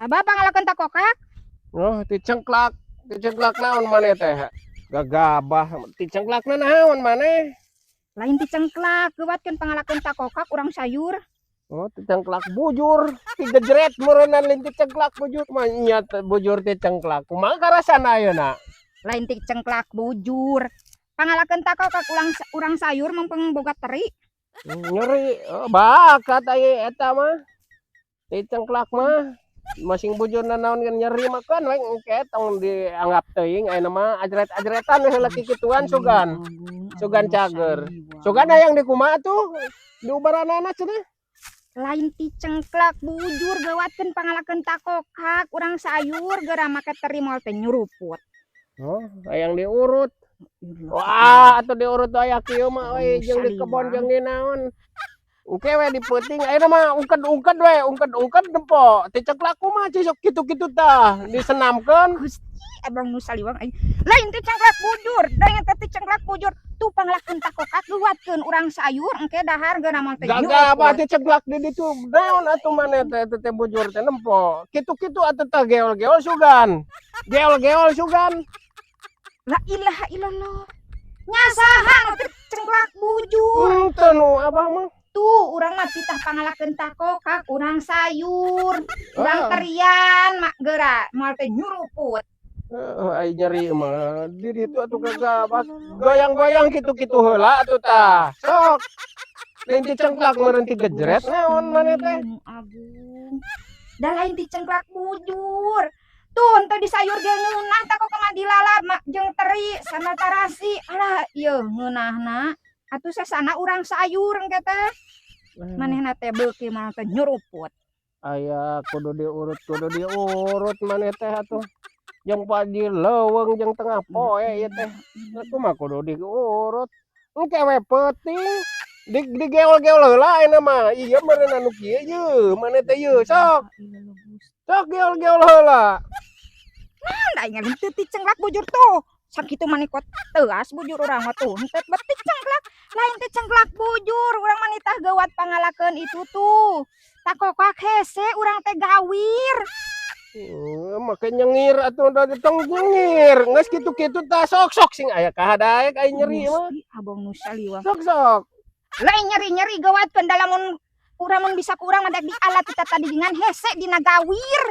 Abah pangalakeun takokak. Oh, ti cengklak. Ti cengklak naon maneh teh? Gagabah ti cengklakna naon maneh? Lain ti cengklak, geuwatkeun pangalakeun takokak urang sayur. Oh, ti cengklak bujur, ti gejret meureunnan, lain ti cengklak bujur mah nya bujur ti cengklak. Kumaha karasana ayeuna? Lain ti cengklak bujur. Pangalakeun takokak urang urang sayur mumpung boga teri. Nyeri, oh, bakat aya eta mah. Ti cengklak mah masing bujur naon kan nyeri mah kan we engke tong dianggap teuing, ayeuna mah ajret-ajretan we heula kikituan sugan. Sugan cager. Sugan hayang di kumaha tuh? Diubaranana cenah. Lain ti cengklak bujur, geuwatkeun pangalakeun takokak urang sayur geura make teri moal teh nyuruput. Oh, hayang diurut. Wah, atuh diurut aya kieu mah euy, jeung di kebon jeung di naon. Engke we di peuting, ayeuna mah ungked-ungked we, ungked-ungked nempo. Ti cengklak kumaha sok kitu-kitu tah, disenamkeun. Gusti Abang nu saliwang aing. Lain ti cengklak bujur, da teh ti cengklak bujur. Tuh pangalakeun takokak geuwatkeun urang sayur engke dahar geura moal teh Gagabah nyuruput. Ti cengklak di ditu. Naon atuh maneh teh teh bujur teh nempo. Kitu-kitu atuh tah geol-geol sugan. Geol-geol sugan. La ilaha illallah. Nya saha nu teh cengklak bujur? Henteu nu abah mah. Tuh urang mah titah pangalakeun takokak urang sayur, urang Ah. terian mak geura moal teh nyuruput. Heeh, ai nyeri mah di ditu atuh gagabah. Goyang-goyang kitu-kitu heula atuh tah. Sok. Lain ti cengklak meureun ti gejret naon maneh teh. Nu agung. Da lain ti cengklak bujur. Tuh henteu di sayur ge ngeunah takokak mah dilalap mak jeung teri sama tarasi. Alah ieu ngeunahna. Atuh sesana urang sayur engke teh. Manehna teh beuki mah teh nyuruput. Aya kudu diurut maneh teh atuh. Jeung pagi leuweung jeung tengah poe ieu teh. Kumaha kudu diurut. Engke we peuting di digeol-geol heula ayeuna mah. Ieu meureun anu kieu yeuh maneh teh yeuh sok. Sok geol-geol heula. Naon da aing teu ti cengklak bujur tuh. Sakitu maneh kot teuas bujur urang mah tuh henteu bet ti cengklak. Lain ti cengklak bujur, urang mah nitah geuwat pangalakeun itu tuh. Takokak hese urang teh gawir. Make nyengir atuh da tong nyengir. Geus kitu-kitu tah sok sok sing aya kahadaek ai nyeri mah. Gusti Abang nu saliwang. Sok sok. Lain nyeri-nyeri geuwatkeun da lamun urang mun bisa ku urang mah daek dialat kita tadi dengan hese dina gawir.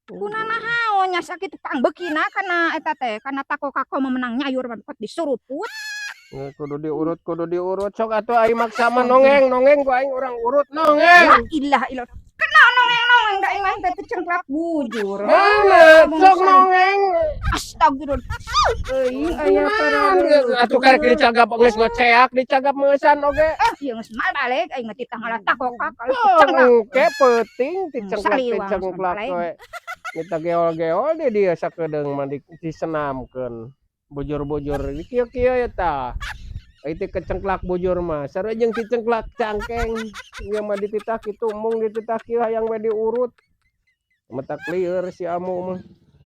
Kunanaon nya sakitu pangbeukina kana eta teh kana takokak mah menang nyayur mah kot disuruput. Kudu diurut sok atuh ai maksa mah nongeng nongeng ku aing urang urut nongeng. La ilaha illallah. Kena nongeng-nongeng da aing mah teh cengklak bujur. Mana sok nongeng. Astagfirullah. Euy aya Atuh karek dicagap geus ngoceak dicagap meusan oge. Eh, ieu geus mal balik aing mah titah ngalah takokak kalau cengklak. Engke peuting ti cengklak ti Saliwang, cengklak balik. We. Kita geol-geol di dieu sakedeung mah disenamkeun. Bujur-bujur di kieu-kieu ya tah. Ai teh kecengklak bujur mah sarua jeung ti cengklak cangkeng. Ieu mah dititah kitu embung dititah kieu hayang we diurut. Matak lieur si amu mah.